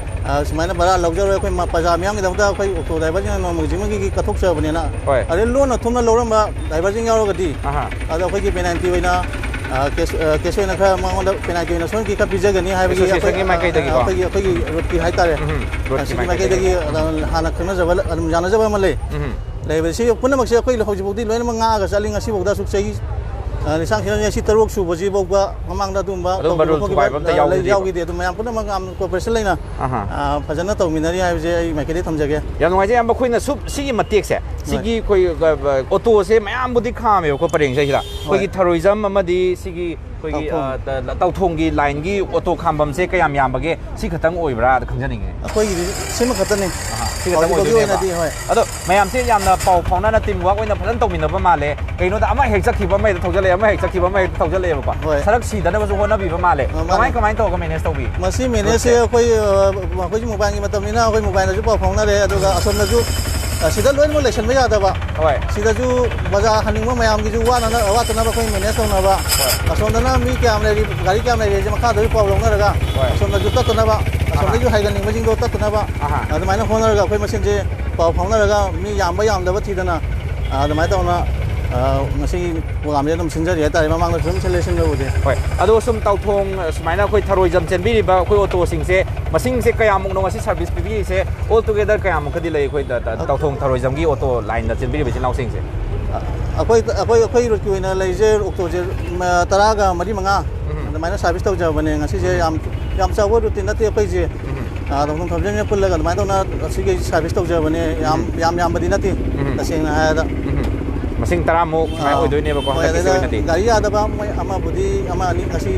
ꯑ, ꯁꯨꯃꯥꯏꯅ ꯚꯔꯥ ꯂꯧꯖꯔꯣꯏ, ꯑꯩꯈꯣꯏ ꯃ-, ꯄ꯭ꯔꯖꯥ ꯃꯤꯌꯥꯝꯒꯤꯗꯃꯛꯇ ꯑꯩꯈꯣꯏ ꯑꯣꯇꯣ ꯗ꯭ꯔꯥꯏꯚꯔꯁꯤꯡꯅ ꯅꯣꯡꯃꯒꯤ ꯖꯤꯃꯒꯤ ꯀꯠꯊꯣꯛꯆꯕꯅꯤꯅ꯫ ꯍꯣꯏ꯫ ꯑꯗꯩ ꯂꯣꯟꯅ ꯊꯨꯝꯅ ꯂꯧꯔꯝꯕ ꯗ꯭ꯔꯥꯏꯚꯔꯁꯤꯡ ꯌꯥꯎꯔꯒꯗꯤ, ꯑꯍꯥ꯫ ꯑꯗꯣ ꯑꯩꯈꯣꯏꯒꯤ ꯄꯦꯅꯥꯜꯇꯤ ꯑꯣꯏꯅ, ꯑ, ꯀꯦꯁ, ꯑ, ꯀꯦꯁ ꯑꯣꯏꯅ ꯈꯔ ꯃꯉꯣꯟꯗ ꯄꯦꯅꯥꯜꯇꯤ ꯑꯣꯏꯅ ꯁꯣꯏꯈꯤ ꯈꯔ ꯄꯤꯖꯒꯅꯤ ꯍꯥꯏꯕꯒꯤ ꯑꯩꯈꯣꯏ, ꯑꯦꯁꯣꯁꯤꯌꯦꯁꯟꯒꯤ ꯑ, ꯃꯥꯏꯀꯩꯗꯒꯤꯀꯣ? ꯑꯩꯈꯣꯏꯒꯤ, ꯑꯩꯈꯣꯏꯒꯤ ꯔꯨꯠꯀꯤ ꯍꯥꯏꯇꯥꯔꯦ꯫ ꯎꯝ, ꯔꯨꯠꯀꯤ ꯑꯁꯤꯒꯤ ꯃꯥꯏꯀꯩꯗꯒꯤ꯫ ꯃꯥꯏꯀꯩꯗꯒꯤ, ꯑ, ꯍꯥꯟꯅ ꯈꯪꯅꯖꯕ, ꯑꯗꯨꯝ ꯌꯥꯅꯖꯕ ꯑꯃ ꯂꯩ꯫ ꯎꯝ꯫ ꯂꯩꯕꯁꯤ ꯄꯨꯝꯅꯃꯛꯁꯦ ꯑꯩꯈꯣꯏ ꯍꯧꯖꯤꯛꯐꯥꯎꯗꯤ ꯂꯣꯏꯅꯃꯛ ꯉꯥꯛꯑꯒ ꯆꯠꯂꯤ꯫ ꯉꯁꯤꯐꯥꯎꯗ ꯑꯁꯨꯛ ꯆꯍꯤ, ꯑ, ꯂꯤꯁꯥꯡ ꯁꯤꯠꯅ ꯉꯁꯤ ꯇꯔꯨꯛ ꯁꯨꯕꯁꯤꯐꯥꯎꯕ ꯃꯃꯥꯡꯗ ꯑꯗꯨꯝꯕ ꯑꯗꯨꯝꯕ ꯇꯧꯈꯤꯕ ꯔꯨꯜ ꯈꯣꯠꯈꯤꯕ, ꯊꯨꯒꯥꯏꯕ ꯑꯝꯇ ꯑ, ꯂꯩ-, ꯌꯥꯎꯈꯤꯗꯦꯕ꯫ ꯌꯥꯎꯈꯤꯗꯦ꯫ ꯑꯗꯨꯝ ꯃꯌꯥꯝ ꯄꯨꯝꯅꯃꯛ ꯌꯥꯝ ꯀꯣꯑꯣꯄꯔꯦꯁꯟ ꯂꯩꯅ, ꯑꯍꯥ꯫ ꯑ, ꯐꯖꯅ ꯇꯧꯃꯤꯟꯅꯔꯤ ꯍꯥꯏꯕꯁꯦ ꯑꯩ ꯃꯥꯏꯀꯩꯗꯒꯤ ꯊꯝꯖꯒꯦ꯫ ꯌꯥꯝ ꯅꯨꯡꯉꯥꯏꯖꯩ, ꯏꯌꯥꯝꯕ꯫ ꯑꯩꯈꯣꯏꯅ ꯁꯨꯝ ꯁꯤꯒꯤ ꯃꯇꯦꯛꯁꯦ, ꯍꯣꯏ꯫ ꯁꯤꯒꯤ ꯑꯩꯈꯣꯏ, ꯑ, ꯑ, ꯑꯣꯇꯣꯁꯦ ꯃꯌꯥꯝꯕꯨꯗꯤ ꯈꯥꯝꯃꯦꯕꯀꯣ ꯄꯔꯦꯡꯁꯦ ꯁꯤꯗ꯫ ꯍꯣꯏ꯫ ꯑꯩꯈꯣꯏꯒꯤ ꯊꯔꯣꯏꯖꯝ ꯑꯃꯗꯤ ꯁꯤꯒꯤ ꯑꯩꯈꯣꯏꯒꯤ, ꯇꯧꯊꯣꯡ꯫ ꯑ, ꯇ-, ꯇꯧꯊꯣꯡꯒꯤ ꯂꯥꯏꯟꯒꯤ ꯑꯣꯇꯣ ꯈꯥꯝꯕꯝꯁꯦ ꯀꯌꯥꯝ ꯌꯥꯝꯕꯒꯦ? ꯁꯤ ꯈꯛꯇꯪ ꯑꯣꯏꯕ꯭ꯔꯥ? ꯑꯗ ꯈꯪꯖꯅꯤꯡꯉꯦ꯫ ꯑꯩꯈꯣꯏꯒꯤꯗꯤ ꯁꯤꯃ ꯈꯛꯇꯅꯤ꯫ ꯑꯍꯥ, ꯁꯤ ꯈꯛꯇꯪ ꯍꯧꯖꯤꯛ ꯐꯥꯎꯒꯤ ꯑꯣꯏꯗꯣꯏꯅꯦꯕ꯫ ꯑꯣꯏꯅꯗꯤ, ꯍꯣꯏ꯫ ꯑꯗꯣ ꯃꯌꯥꯝꯁꯦ ꯌꯥꯝꯅ ꯄꯥꯎ ꯐꯥꯎꯅꯅ ꯇꯤꯝ ꯋꯥꯔꯛ ꯑꯣꯏꯅ ꯐꯖꯅ ꯇꯧꯃꯤꯟꯅꯕ ꯃꯥꯜꯂꯦ꯫ ꯀꯩꯅꯣꯗ ꯑꯃ ꯍꯦꯛ ꯆꯠꯈꯤꯕ ꯑꯃ ꯍꯦꯛꯇ ꯊꯧꯖꯜꯂꯛꯑꯦ, ꯑꯃ ꯍꯦꯛ ꯆꯠꯈꯤꯕ ꯑꯃ ꯍꯦꯛꯇ ꯊꯧꯖꯜꯂꯛꯑꯦꯕꯀꯣ꯫ ꯍꯣꯏ꯫ ꯁꯔꯛ ꯁꯤꯗꯅꯕꯁꯨ ꯍꯣꯠꯅꯕꯤꯕ ꯃꯥꯜꯂꯦ꯫ ꯑ, ꯃꯥꯅꯦ꯫ ꯀꯃꯥꯏ, ꯀꯃꯥꯏꯅ ꯇꯧꯔꯒ ꯃꯦꯅꯦꯖ ꯇꯧꯕꯤ? ꯃꯁꯤ ꯃꯦꯅꯦꯖꯁꯦ ꯔꯨꯠꯁꯦ? ꯑꯩꯈꯣꯏ, ꯑ, ꯑꯩꯈꯣꯏꯁꯨ ꯃꯣꯕꯥꯏꯜꯒꯤ ꯃꯇꯝꯅꯤꯅ ꯑꯩꯈꯣꯏ ꯃꯣꯕꯥꯏꯜꯗꯁꯨ ꯄꯥꯎ ꯐꯥꯎꯅꯔꯦ, ꯑꯗꯨꯒ ꯑꯁꯣꯝꯗꯁꯨ ꯑꯁꯤꯗ ꯂꯣꯏꯅꯃꯛ ꯂꯩꯁꯟꯕ ꯌꯥꯗꯕ꯫ ꯍꯣꯏ꯫ ꯁꯤꯗꯁꯨ ꯕꯖꯥꯔ ꯍꯟꯅꯤꯡꯕ ꯃꯌꯥꯝꯒꯤꯁꯨ ꯋꯥꯅꯅ-, ꯋꯥꯠꯇꯅꯕ ꯑꯩꯈꯣꯏ ꯃꯦꯅꯦꯖ ꯇꯧꯅꯕ꯫ ꯍꯣꯏ꯫ ꯑꯁꯣꯝꯗꯅ ꯃꯤ ꯀꯌꯥꯝ ꯂꯩꯔꯤ, ꯒꯥꯔꯤ ꯀꯌꯥꯝ ꯂꯩꯔꯤ ꯍꯥꯏꯁꯦ ꯃꯈꯥꯗꯁꯨ ꯄꯥꯎ ꯂꯧꯅꯔꯒ, ꯍꯣꯏ꯫ ꯑꯁꯣꯝꯗꯁꯨ ꯇꯠꯇꯅꯕ, ꯑꯁꯣꯝꯗꯒꯤ ꯍꯥꯏꯒꯟꯅꯤꯡꯕꯁꯤꯡꯗꯣ ꯇꯠꯇꯅꯕ, ꯑꯍꯥ꯫ ꯑꯗꯨꯃꯥꯏꯅ ꯍꯣꯠꯅꯔꯒ ꯑꯩꯈꯣꯏ ꯃꯁꯦꯟꯁꯦ ꯄꯥꯎ ꯐꯥꯎꯅꯔꯒ ꯃꯤ ꯌꯥꯝꯕ ꯌꯥꯝꯗꯕ ꯊꯤꯗꯅ, ꯑ, ꯑꯗꯨꯃꯥꯏꯅ ꯇꯧꯅ, ꯑ, ꯉꯁꯤ ꯄ꯭ꯔꯣꯒꯥꯝꯁꯦ ꯑꯗꯨꯝ ꯁꯤꯟꯖꯔꯤ ꯍꯥꯏꯇꯥꯔꯦ, ꯃꯃꯥꯡꯗꯁꯨ ꯑꯗꯨꯝ ꯁꯤꯜꯂꯦ, ꯁꯤꯟꯕꯕꯨꯗꯤ꯫ ꯍꯣꯏ꯫ ꯑꯗꯣ ꯁꯨꯝ ꯇꯥꯎꯊꯣꯡ, ꯑ, ꯁꯨꯃꯥꯏꯅ ꯑꯩꯈꯣꯏ ꯊꯔꯣꯏꯖꯝ ꯆꯦꯟꯕꯤꯔꯤꯕ ꯑꯩꯈꯣꯏ ꯑꯣꯇꯣꯁꯤꯡꯁꯦ ꯃꯁꯤꯡꯁꯦ ꯀꯌꯥꯃꯨꯛꯅꯣ ꯉꯁꯤ ꯁꯥꯔꯚꯤꯁ ꯄꯤꯕꯤꯔꯤꯁꯦ? All together ꯀꯌꯥꯃꯨꯛꯀꯗꯤ ꯂꯩ ꯑꯩꯈꯣꯏ ꯇ-, ꯇ-, ꯇꯥꯎꯊꯣꯡ ꯊꯔꯣꯏꯖꯝꯒꯤ ꯑꯣꯇꯣ ꯂꯥꯏꯟꯗ ꯆꯦꯟꯕꯤꯔꯤꯕ ꯏꯆꯤꯟ ꯏꯅꯥꯎꯁꯤꯡꯁꯦ? ꯑꯩꯈꯣꯏ, ꯑꯩꯈꯣꯏ, ꯑꯩꯈꯣꯏ ꯔꯨꯠꯀꯤ ꯑꯣꯏꯅ ꯂꯩꯖꯦ ꯑꯣꯛꯇꯣꯁꯦ, ꯃ, ꯇꯔꯥꯒ ꯃꯔꯤ ꯃꯉꯥ ꯎꯝ꯫ ꯑꯗꯨꯃꯥꯏꯅ ꯁꯥꯔꯚꯤꯁ ꯇꯧꯖꯕꯅꯦ꯫ ꯉꯁꯤꯁꯦ ꯎꯝ꯫ ꯌꯥꯝ, ꯌꯥꯝ ꯆꯥꯎꯕ ꯔꯨꯠꯇꯤ ꯅꯠꯇꯦ ꯑꯩꯈꯣꯏꯁꯦ꯫ ꯎꯝ꯫ ꯑ, ꯇꯥꯎꯊꯣꯡ ꯊꯔꯣꯏꯖꯝꯒ ꯄꯨꯜꯂꯒ ꯑꯗꯨꯃꯥꯏꯅ ꯇꯧꯅ ꯑꯁꯤꯒꯤ ꯁꯥꯔꯚꯤꯁ ꯇꯧꯖꯕꯅꯦ꯫ ꯌꯥꯝ, ꯎꯝ꯫ ꯌꯥꯝ ꯌꯥꯝꯕꯗꯤ ꯅꯠꯇꯦ, ꯎꯝ꯫ ꯇꯁꯦꯡꯅ ꯍꯥꯏꯔꯗ꯫ ꯎꯝ꯫ ꯃꯁꯤꯡ ꯇꯔꯥꯃꯨꯛ ꯁꯨꯃꯥꯏꯅ ꯑꯥ, ꯑꯣꯏꯗꯣꯏꯅꯦꯕꯀꯣ, ꯍꯣꯏ, ꯍꯟꯗꯛꯀꯤꯁꯤ ꯑꯗꯨꯅ ꯑꯣꯏꯅꯗꯤ꯫ ꯒꯥꯔꯤ ꯌꯥꯗꯕ ꯃꯣꯏ ꯑꯃꯕꯨꯗꯤ, ꯑꯃ ꯑꯅꯤ ꯉꯁꯤ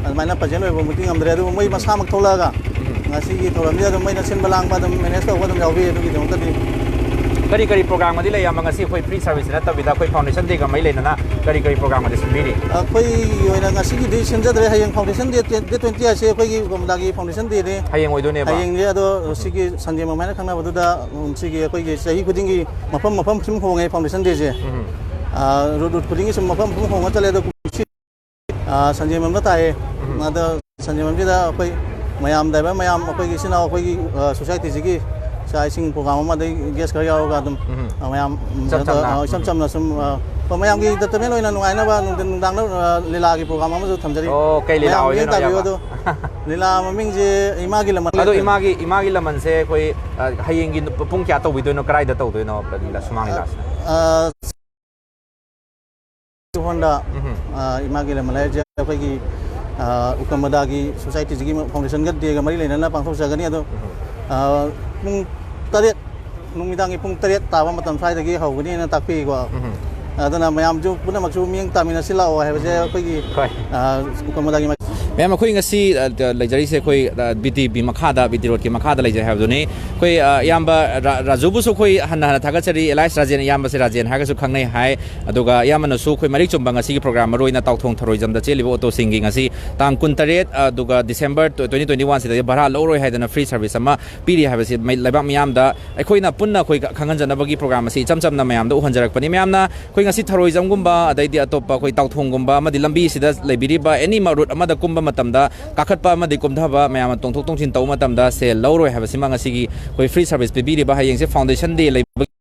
ꯑꯗꯨꯃꯥꯏꯅ ꯄ꯭ꯔꯖꯦꯟ ꯑꯣꯏꯕꯃꯛꯇꯤ ꯉꯝꯗ꯭ꯔꯦ, ꯑꯗꯨꯕꯨ ꯃꯣꯏ ꯎꯝ꯫ ꯃꯁꯥꯃꯛ ꯊꯣꯛꯂꯛꯑꯒ ꯎꯝ꯫ ꯉꯁꯤꯒꯤ ꯊꯧꯔꯝꯁꯤꯗ ꯑꯗꯨꯝ ꯃꯣꯏꯅ ꯁꯤꯟꯕ ꯂꯥꯡꯕ ꯑꯗꯨꯝ ꯃꯦꯅꯦꯖ ꯇꯧꯕ ꯑꯗꯨꯝ ꯌꯥꯎꯕꯤ꯫ ꯑꯗꯨꯒꯤꯗꯃꯛꯇꯗꯤ ꯀꯔꯤ ꯀꯔꯤ ꯄ꯭ꯔꯣꯒ꯭ꯔꯥꯝꯒꯗꯤ ꯂꯩ, ꯏꯌꯥꯝꯕ? ꯉꯁꯤ ꯑꯩꯈꯣꯏ ꯄ꯭ꯔꯤ ꯁꯥꯔꯚꯤꯁ ꯅꯠꯇꯕꯤꯗ ꯑꯩꯈꯣꯏ ꯐꯥꯎꯟꯗꯦꯁꯟ ꯗꯦꯒ ꯃꯔꯤ ꯂꯩꯅꯅ ꯀꯔꯤ ꯀꯔꯤ ꯄ꯭ꯔꯣꯒ꯭ꯔꯥꯝꯒꯗꯤ ꯁꯤꯟꯕꯤꯔꯤ? ꯑꯩꯈꯣꯏꯒꯤ ꯑꯣꯏꯅ ꯉꯁꯤꯒꯤꯗꯤ ꯁꯤꯟꯖꯗ꯭ꯔꯦ꯫ ꯍꯌꯦꯡ ꯐꯥꯎꯟꯗꯦꯁꯟ ꯗꯦ, ꯗꯦꯠ ꯇ꯭ꯋꯦꯟꯇꯤ ꯍꯥꯏꯁꯦ ꯑꯩꯈꯣꯏꯒꯤ ꯎꯀꯝꯗꯥꯒꯤ ꯐꯥꯎꯟꯗꯦꯁꯟ ꯗꯦꯅꯤ꯫ ꯍꯌꯦꯡ ꯑꯣꯏꯗꯣꯏꯅꯦꯕ? ꯍꯌꯦꯡꯁꯦ꯫ ꯑꯗꯣ ꯁꯤꯒꯤ ꯁꯟꯖꯦꯟꯕꯝ ꯍꯥꯏꯅ ꯈꯪꯅꯕꯗꯨꯗ, ꯎꯝ, ꯁꯤꯒꯤ ꯑꯩꯈꯣꯏꯒꯤ ꯆꯍꯤ ꯈꯨꯗꯤꯡꯒꯤ ꯃꯐꯝ ꯃꯐꯝ ꯁꯨꯝ ꯍꯣꯡꯉꯦ ꯐꯥꯎꯟꯗꯦꯁꯟ ꯗꯦꯁꯦ꯫ ꯎꯝ꯫ ꯑꯥ, ꯔꯨꯠ, ꯔꯨꯠ ꯈꯨꯗꯤꯡꯒꯤ ꯁꯨꯝ ꯃꯐꯝ ꯃꯐꯝ ꯍꯣꯡꯉ ꯆꯠꯂꯦ꯫ ꯑꯗꯣ ꯀꯨꯝꯁꯤ, ꯑꯥ, ꯁꯟꯖꯦꯟꯕꯝꯗ ꯇꯥꯏꯌꯦ꯫ ꯎꯝ꯫ ꯑꯗ ꯁꯟꯖꯦꯟꯕꯝꯁꯤꯗ ꯑꯩꯈꯣꯏ ꯃꯌꯥꯝ, ꯗ꯭ꯔꯥꯏꯚꯔ ꯃꯌꯥꯝ, ꯑꯩꯈꯣꯏꯒꯤ ꯏꯆꯤꯟ ꯏꯅꯥꯎ, ꯑꯩꯈꯣꯏꯒꯤ, ꯑꯥ, ꯁꯣꯁꯥꯏꯇꯤꯁꯤꯒꯤ ꯏꯆꯥ ꯏꯁꯤꯡ ꯄ꯭ꯔꯣꯒ꯭ꯔꯥꯝ ꯑꯃ, ꯑꯗꯩ ꯒꯦꯁ ꯈꯔ ꯌꯥꯎꯔꯒ ꯑꯗꯨꯝ, ꯎꯝ꯫ ꯑꯥ, ꯃꯌꯥꯝ, ꯎꯝ, ꯏꯆꯝ ꯆꯝꯅ꯫ ꯑꯥ, ꯏꯆꯝ ꯆꯝꯅ ꯁꯨꯝ, ꯑꯥ, ꯑꯩꯈꯣꯏ ꯃꯌꯥꯝꯒꯤ ꯏꯟꯇꯔꯇꯦꯟꯃꯦꯟ ꯑꯣꯏꯅ ꯅꯨꯡꯉꯥꯏꯅꯕ ꯅꯨꯡꯊꯤꯟ ꯅꯨꯡꯗꯥꯡꯗ, ꯑꯥ, ꯂꯤꯂꯥꯒꯤ ꯄ꯭ꯔꯣꯒ꯭ꯔꯥꯝ ꯑꯃꯁꯨ ꯊꯝꯖꯔꯤ꯫ ꯑꯣ, ꯀꯩ ꯂꯤꯂꯥ ꯃꯌꯥꯝ ꯑꯣꯏꯗꯣꯏꯅꯣ, ꯌꯦꯡ ꯇꯥꯕꯤꯌꯨ꯫ ꯏꯌꯥꯝꯕ? ꯑꯗꯣ ꯂꯤꯂꯥ ꯃꯃꯤꯡꯁꯦ ꯏꯃꯥꯒꯤ ꯂꯃꯟ꯫ ꯑꯗꯣ ꯏꯃꯥꯒꯤ, ꯏꯃꯥꯒꯤ ꯂꯃꯟꯁꯦ ꯑꯩꯈꯣꯏ, ꯑ, ꯍꯌꯦꯡꯒꯤ ꯅꯨ-, ꯄꯨꯡ ꯀꯌꯥ ꯇꯧꯕꯤꯗꯣꯏꯅꯣ? ꯀꯗꯥꯏꯗ ꯇꯧꯗꯣꯏꯅꯣ ꯂꯤꯂꯥ, ꯁꯨꯃꯥꯡ ꯂꯤꯂꯥꯁꯤꯅ? ꯑꯥ, ꯍꯣꯟꯗ, ꯎꯝ꯫ ꯑꯥ, ꯏꯃꯥꯒꯤ ꯂꯃꯟ ꯍꯥꯏꯔꯤꯁꯦ ꯑꯩꯈꯣꯏꯒꯤ, ꯑꯥ, ꯎꯀꯝꯕꯗꯥꯒꯤ ꯁꯣꯁꯥꯏꯇꯤꯁꯤꯒꯤ ꯐꯥꯎꯟꯗꯦꯁꯟꯒ ꯗꯦꯒ ꯃꯔꯤ ꯂꯩꯅꯅ ꯄꯥꯡꯊꯣꯛꯆꯒꯅꯤ꯫ ꯑꯗꯣ, ꯎꯝ꯫ ꯑꯥ, ꯄꯨꯡ ꯇꯔꯦꯠ, ꯅꯨꯃꯤꯗꯥꯡꯒꯤ ꯄꯨꯡ ꯇꯔꯦꯠ ꯇꯥꯕ ꯃꯇꯝ ꯁ꯭ꯋꯥꯏꯗꯒꯤ ꯍꯧꯒꯅꯤꯅ ꯇꯥꯛꯄꯤꯀꯣ꯫ ꯎꯝ꯫ ꯑꯗꯨꯅ ꯃꯌꯥꯝꯁꯨ ꯄꯨꯝꯅꯃꯛꯁꯨ ꯃꯤꯠꯌꯦꯡ ꯇꯥꯃꯤꯟꯅꯁꯤ ꯂꯥꯛꯑꯣ ꯍꯥꯏꯕꯁꯦ ꯑꯩꯈꯣꯏꯒꯤ, ꯍꯣꯏ꯫ ꯑꯥ, ꯎꯀꯝꯕꯗꯥꯒꯤ ꯃꯥꯏ-, ꯃꯌꯥꯝ, ꯑꯩꯈꯣꯏ ꯉꯁꯤ, ꯑ, ꯂꯩꯖꯔꯤꯁꯦ ꯑꯩꯈꯣꯏ, ꯑ, ꯕꯤ ꯇꯤ ꯕꯤ ꯃꯈꯥꯗ, ꯕꯤ ꯇꯤ ꯔꯣꯗꯀꯤ ꯃꯈꯥꯗ ꯂꯩꯖꯩ ꯍꯥꯏꯕꯗꯨꯅꯤ꯫ ꯑꯩꯈꯣꯏ, ꯑ, ꯏꯌꯥꯝꯕ ꯔꯥ-, ꯔꯥꯖꯨꯕꯨꯁꯨ ꯑꯩꯈꯣꯏ ꯍꯟꯅ ꯍꯟꯅ ꯊꯥꯒꯠꯆꯔꯤ꯫ ꯑꯦꯂꯥꯏꯁ ꯔꯥꯖꯦꯟ, ꯏꯌꯥꯝꯕꯁꯦ ꯔꯥꯖꯦꯟ ꯍꯥꯏꯔꯒꯁꯨ ꯈꯪꯅꯩ ꯍꯥꯏ꯫ ꯑꯗꯨꯒ ꯏꯌꯥꯝꯕꯅꯁꯨ ꯑꯩꯈꯣꯏ ꯃꯔꯤꯛ ꯆꯨꯝꯕ ꯉꯁꯤꯒꯤ ꯄ꯭ꯔꯣꯒ꯭ꯔꯥꯝ, ꯃꯔꯨꯑꯣꯏꯅ ꯇꯥꯎꯊꯣꯡ ꯊꯔꯣꯏꯖꯝꯗ ꯆꯦꯜꯂꯤꯕ ꯑꯣꯇꯣꯁꯤꯡꯒꯤ ꯉꯁꯤ ꯇꯥꯡ ꯀꯨꯟꯇꯔꯦꯠ, ꯑꯗꯨꯒ ꯗꯤꯁꯦꯝꯕꯔ ꯇ꯭ꯋꯦꯟꯇꯤ ꯇ꯭ꯋꯦꯟꯇꯤ ꯋꯥꯟꯁꯤꯗꯗꯤ ꯚꯔꯥ ꯂꯧꯔꯣꯏ ꯍꯥꯏꯗꯅ ꯐ꯭ꯔꯤ ꯁꯔꯚꯤꯁ ꯑꯃ ꯄꯤꯔꯤ ꯍꯥꯏꯕꯁꯤ ꯃꯩ-, ꯂꯩꯕꯥꯛ ꯃꯤꯌꯥꯝꯗ ꯑꯩꯈꯣꯏꯅ ꯄꯨꯟꯅ ꯑꯩꯈꯣꯏ ꯈꯪꯍꯟꯖꯅꯕꯒꯤ ꯄ꯭ꯔꯣꯒ꯭ꯔꯥꯝ ꯑꯁꯤ ꯏꯆꯝ ꯆꯝꯅ ꯃꯌꯥꯝꯗ ꯎꯍꯟꯖꯔꯛꯄꯅꯤ꯫ ꯃꯌꯥꯝꯅ ꯑꯩꯈꯣꯏ ꯉꯁꯤ ꯊꯔꯣꯏꯖꯝꯒꯨꯝꯕ, ꯑꯗꯩꯗꯤ ꯑꯇꯣꯞꯄ ꯑꯩꯈꯣꯏ ꯇꯥꯎꯊꯣꯡꯒꯨꯝꯕ, ꯑꯃꯗꯤ ꯂꯝꯕꯤꯁꯤꯗ ꯂꯩꯕꯤꯔꯤꯕ ꯑꯦꯅꯤ ꯔꯨꯠ ꯑꯃꯗ ꯀꯨꯝꯕ ꯃꯇꯝꯗ ꯀꯥꯈꯠꯄ ꯑꯃꯗꯤ ꯀꯨꯝꯊꯕ, ꯃꯌꯥꯝꯅ ꯇꯣꯡꯊꯣꯛ ꯇꯣꯡꯁꯤꯟ ꯇꯧꯕ ꯃꯇꯝꯗ ꯁꯦꯜ ꯂꯧꯔꯣꯏ ꯍꯥꯏꯕꯁꯤꯃ ꯉꯁꯤꯒꯤ ꯑꯩꯈꯣꯏ ꯐ꯭ꯔꯤ ꯁꯔꯚꯤꯁ ꯄꯤꯕꯤꯔꯤꯕ, ꯍꯌꯦꯡꯁꯦ ꯐꯥꯎꯟꯗꯦꯁꯟ ꯗꯦ ꯂꯩꯕꯒꯤ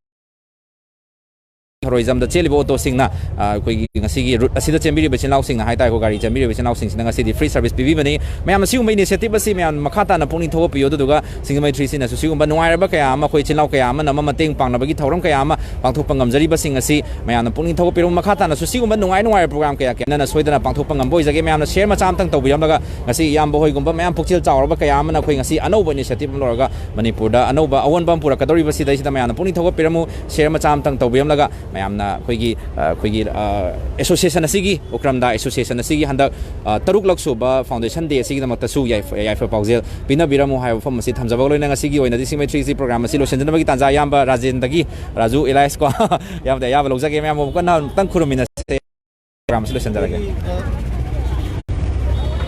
ꯊꯔꯣꯏꯖꯝꯗ ꯆꯦꯜꯂꯤꯕ ꯑꯣꯇꯣꯁꯤꯡꯅ, ꯑ, ꯑꯩꯈꯣꯏꯒꯤ ꯉꯁꯤꯒꯤ ꯔꯨꯠ ꯑꯁꯤꯗ ꯆꯦꯟꯕꯤꯔꯤꯕ ꯏꯆꯤꯜ ꯏꯅꯥꯎꯁꯤꯡꯅ ꯍꯥꯏꯇꯥꯔꯦꯀꯣ, ꯒꯥꯔꯤ ꯆꯦꯟꯕꯤꯔꯤꯕ ꯏꯆꯤꯜ ꯏꯅꯥꯎꯁꯤꯡꯁꯤꯅ ꯉꯁꯤꯗꯤ ꯐ꯭ꯔꯤ ꯁꯔꯚꯤꯁ ꯄꯤꯕꯤꯕꯅꯤ꯫ ꯃꯌꯥꯝ ꯑꯁꯤꯒꯨꯝꯕ ꯏꯅꯤꯁꯤꯌꯦꯇꯤꯚ ꯑꯁꯤ ꯃꯌꯥꯝ ꯃꯈꯥ ꯇꯥꯅ ꯄꯨꯛꯅꯤꯡ ꯊꯧꯒꯠꯄꯤꯌꯨ, ꯑꯗꯨꯗꯨꯒ ꯁꯤꯡꯖꯃꯩ ꯊ꯭ꯔꯤ ꯁꯤꯅꯁꯨ ꯁꯤꯒꯨꯝꯕ ꯅꯨꯡꯉꯥꯏꯔꯕ ꯀꯌꯥ ꯑꯃ, ꯑꯩꯈꯣꯏ ꯏꯆꯤꯜ ꯏꯅꯥꯎ ꯀꯌꯥ ꯑꯃꯅ ꯑꯃ ꯃꯇꯦꯡ ꯄꯥꯡꯅꯕꯒꯤ ꯊꯧꯔꯝ ꯀꯌꯥ ꯑꯃ ꯄꯥꯡꯊꯣꯛꯄ ꯉꯝꯖꯔꯤꯕꯁꯤꯡ ꯑꯁꯤ ꯃꯌꯥꯝꯅ ꯄꯨꯛꯅꯤꯡ ꯊꯧꯒꯠꯄꯤꯔꯝꯃꯨ꯫ ꯃꯈꯥ ꯇꯥꯅꯁꯨ ꯁꯤꯒꯨꯝꯕ ꯅꯨꯡꯉꯥꯏ ꯅꯨꯡꯉꯥꯏꯕ ꯄ꯭ꯔꯣꯒ꯭ꯔꯥꯝ ꯀꯌꯥ ꯀꯌꯥ ꯅꯪꯅ ꯁꯣꯏꯗꯅ ꯄꯥꯡꯊꯣꯛꯄ ꯉꯝꯕ ꯑꯣꯏꯖꯒꯦ꯫ ꯃꯌꯥꯝꯅ ꯁꯤꯌꯔ ꯃꯆꯥ ꯑꯃꯇꯪ ꯇꯧꯕꯤꯔꯝꯂꯒ, ꯉꯁꯤ ꯏꯌꯥꯝꯕ ꯍꯣꯏꯒꯨꯝꯕ ꯃꯌꯥꯝ ꯄꯨꯛꯆꯦꯜ ꯆꯥꯎꯔꯕ ꯀꯌꯥ ꯑꯃꯅ ꯑꯩꯈꯣꯏ ꯉꯁꯤ ꯑꯅꯧꯕ ꯏꯅꯤꯁꯤꯌꯦꯇꯤꯚ ꯑꯃ ꯂꯧꯔꯒ ꯃꯅꯤꯄꯨꯔꯗ ꯑꯅꯧꯕ ꯑꯑꯣꯟꯕ ꯑꯃ ꯄꯨꯔꯛꯀꯗꯧꯔꯤꯕꯁꯤꯗꯩꯁꯤꯗ ꯃꯌꯥꯝꯅ ꯄꯨꯛꯅꯤꯡ ꯊꯧꯒꯠꯄꯤꯔꯝꯃꯨ꯫ ꯁꯤꯌꯔ ꯃꯆꯥ ꯑꯃꯇꯪ ꯇꯧꯕꯤꯔꯝꯂꯒ ꯃꯌꯥꯝꯅ ꯑꯩꯈꯣꯏꯒꯤ, ꯑ, ꯑꯩꯈꯣꯏꯒꯤ, ꯑ, ꯑꯦꯁꯣꯁꯤꯌꯦꯁꯟ ꯑꯁꯤꯒꯤ, ꯎꯀ꯭ꯔꯝꯗꯥ ꯑꯦꯁꯣꯁꯤꯌꯦꯁꯟ ꯑꯁꯤꯒꯤ ꯍꯟꯗꯛ, ꯑ, ꯇꯔꯨꯛꯂꯛ ꯁꯨꯕ ꯐꯥꯎꯟꯗꯦꯁꯟ ꯗꯦ ꯑꯁꯤꯒꯤꯗꯃꯛꯇꯁꯨ ꯌꯥꯏꯐ-, ꯌꯥꯏꯐ ꯄꯥꯎꯖꯦꯜ ꯄꯤꯅꯕꯤꯔꯝꯃꯨ ꯍꯥꯏꯕ ꯋꯥꯐꯝ ꯑꯁꯤ ꯊꯝꯖꯕꯒ ꯂꯣꯏꯅꯅ ꯉꯁꯤꯒꯤ ꯑꯣꯏꯅꯗꯤ ꯁꯤꯡꯖꯃꯩ ꯊ꯭ꯔꯤ ꯁꯤ ꯄ꯭ꯔꯣꯒ꯭ꯔꯥꯝ ꯑꯁꯤ ꯂꯣꯏꯁꯤꯟꯖꯅꯕꯒꯤ ꯇꯥꯟꯖꯥ ꯏꯌꯥꯝꯕ ꯔꯥꯖꯦꯟꯗꯒꯤ, ꯔꯥꯖꯨ ꯑꯦꯂꯥꯏꯁ ꯀꯣ, ꯏꯌꯥꯝꯕꯗ ꯑꯌꯥꯕ ꯂꯧꯖꯒꯦ꯫ ꯃꯌꯥꯝ ꯑꯃꯨꯛ ꯀꯟꯅ ꯑꯃꯨꯛꯇꯪ ꯈꯨꯔꯨꯝꯃꯤꯟꯅꯁꯦ꯫ ꯄ꯭ꯔꯣꯒ꯭ꯔꯥꯝ ꯑꯁꯤ ꯂꯣꯏꯁꯤꯟꯖꯔꯒꯦ꯫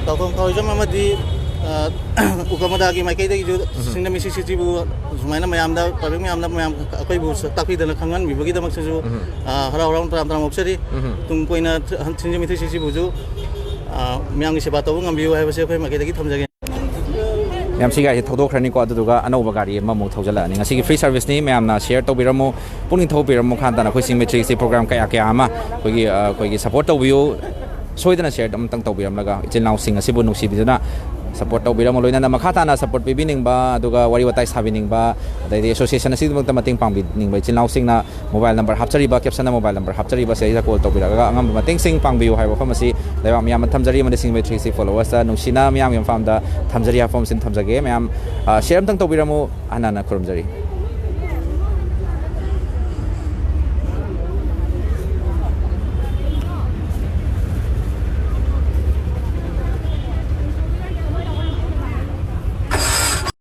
ꯇꯥꯎꯊꯣꯡ ꯊꯧꯔꯤꯖꯝ ꯑꯃꯗꯤ, ꯑ, ꯎꯀꯃꯗꯥꯒꯤ ꯃꯥꯏꯀꯩꯗꯒꯤꯁꯨ ꯁꯤꯡꯖꯃꯩ ꯊ꯭ꯔꯤ ꯁꯤ ꯁꯤꯕꯨ ꯁꯨꯃꯥꯏꯅ ꯃꯌꯥꯝꯗ, ꯄꯕ꯭ꯂꯤꯛ ꯃꯌꯥꯝꯗ ꯃꯌꯥꯝ ꯑꯩꯈꯣꯏꯕꯨ ꯇꯥꯛꯄꯤꯗꯅ ꯈꯪꯍꯟꯕꯤꯕꯒꯤꯗꯃꯛꯇꯁꯨ, ꯑ, ꯍꯔꯥꯎ ꯍꯔꯥꯎꯅ ꯇꯔꯥꯝ ꯇꯔꯥꯝ ꯑꯣꯛꯆꯔꯤ꯫ ꯇꯨꯡ ꯀꯣꯏꯅ ꯁꯤꯡꯖꯃꯩ ꯊ꯭ꯔꯤ ꯁꯤ ꯁꯤꯕꯨꯁꯨ, ꯑ, ꯃꯌꯥꯝꯒꯤ ꯁꯦꯕꯥ ꯇꯧꯕ ꯉꯝꯕꯤꯌꯨ ꯍꯥꯏꯕꯁꯦ ꯑꯩꯈꯣꯏ ꯃꯥꯏꯀꯩꯗꯒꯤ ꯊꯝꯖꯒꯦ꯫ ꯃꯌꯥꯝ, ꯁꯤ ꯒꯥꯔꯤꯁꯦ ꯊꯧꯗꯣꯛꯈ꯭ꯔꯅꯤꯀꯣ, ꯑꯗꯨꯗꯨꯒ ꯑꯅꯧꯕ ꯒꯥꯔꯤ ꯑꯃꯃꯨꯛ ꯊꯧꯖꯤꯜꯂꯛꯑꯅꯤ꯫ ꯉꯁꯤꯒꯤ ꯐ꯭ꯔꯤ ꯁꯔꯚꯤꯁꯅꯤ, ꯃꯌꯥꯝꯅ ꯁꯤꯌꯔ ꯇꯧꯕꯤꯔꯝꯃꯨ, ꯄꯨꯛꯅꯤꯡ ꯊꯧꯒꯠꯄꯤꯔꯝꯃꯨ꯫ ꯃꯈꯥ ꯇꯥꯅ ꯑꯩꯈꯣꯏ ꯁꯤꯡꯖꯃꯩ ꯊ꯭ꯔꯤ ꯁꯤ ꯄ꯭ꯔꯣꯒ꯭ꯔꯥꯝ ꯀꯌꯥ ꯀꯌꯥ ꯑꯃ ꯑꯩꯈꯣꯏꯒꯤ, ꯑ, ꯑꯩꯈꯣꯏꯒꯤ ꯁꯄꯣꯔꯠ ꯇꯧꯕꯤꯌꯨ꯫ ꯁꯣꯏꯗꯅ ꯁꯤꯌꯔ ꯑꯃꯇꯪ ꯇꯧꯕꯤꯔꯝꯂꯒ ꯏꯆꯤꯜ ꯏꯅꯥꯎꯁꯤꯡ ꯑꯁꯤꯕꯨ ꯅꯨꯡꯁꯤꯕꯤꯗꯨꯅ ꯁꯄꯣꯔꯠ ꯇꯧꯕꯤꯔꯝꯃꯨ꯫ ꯂꯣꯏꯅꯅ ꯃꯈꯥ ꯇꯥꯅ ꯁꯄꯣꯔꯠ ꯄꯤꯕꯤꯅꯤꯡꯕ, ꯑꯗꯨꯒ ꯋꯥꯔꯤ ꯋꯥꯇꯥꯏ ꯁꯥꯕꯤꯅꯤꯡꯕ, ꯑꯗꯩꯗꯤ ꯑꯦꯁꯣꯁꯤꯌꯦꯁꯟ ꯑꯁꯤꯒꯤꯗꯃꯛꯇ ꯃꯇꯦꯡ ꯄꯥꯡꯕꯤꯅꯤꯡꯕ ꯏꯆꯤꯜ ꯏꯅꯥꯎꯁꯤꯡꯅ ꯃꯣꯕꯥꯏꯜ ꯅꯝꯕꯔ ꯍꯥꯞꯆꯔꯤꯕ, ꯀꯦꯞꯁꯟꯗ ꯃꯣꯕꯥꯏꯜ ꯅꯝꯕꯔ ꯍꯥꯞꯆꯔꯤꯕ, ꯁꯤꯗꯩꯗ ꯀꯣꯜ ꯇꯧꯕꯤꯔꯛꯑꯒ ꯑꯉꯝꯕ ꯃꯇꯦꯡꯁꯤꯡ ꯄꯥꯡꯕꯤꯌꯨ ꯍꯥꯏꯕ ꯋꯥꯐꯝ ꯑꯁꯤ ꯂꯩꯕꯥꯛ ꯃꯤꯌꯥꯝꯅ ꯊꯝꯖꯔꯤ꯫ ꯑꯃꯗꯤ ꯁꯤꯡꯖꯃꯩ ꯊ꯭ꯔꯤ ꯁꯤ ꯐꯣꯂꯣꯋꯔꯁꯇ ꯅꯨꯡꯁꯤꯅ ꯃꯤꯌꯥꯝꯒꯤ ꯃꯐꯝꯗ ꯊꯝꯖꯔꯤ ꯍꯥꯏꯕ ꯋꯥꯐꯝꯁꯤ ꯊꯝꯖꯒꯦ꯫ ꯃꯌꯥꯝ, ꯑ, ꯁꯤꯌꯔ ꯑꯃꯇꯪ ꯇꯧꯕꯤꯔꯝꯃꯨ꯫ ꯍꯟꯅ ꯍꯟꯅ ꯈꯨꯔꯨꯝꯖꯔꯤ꯫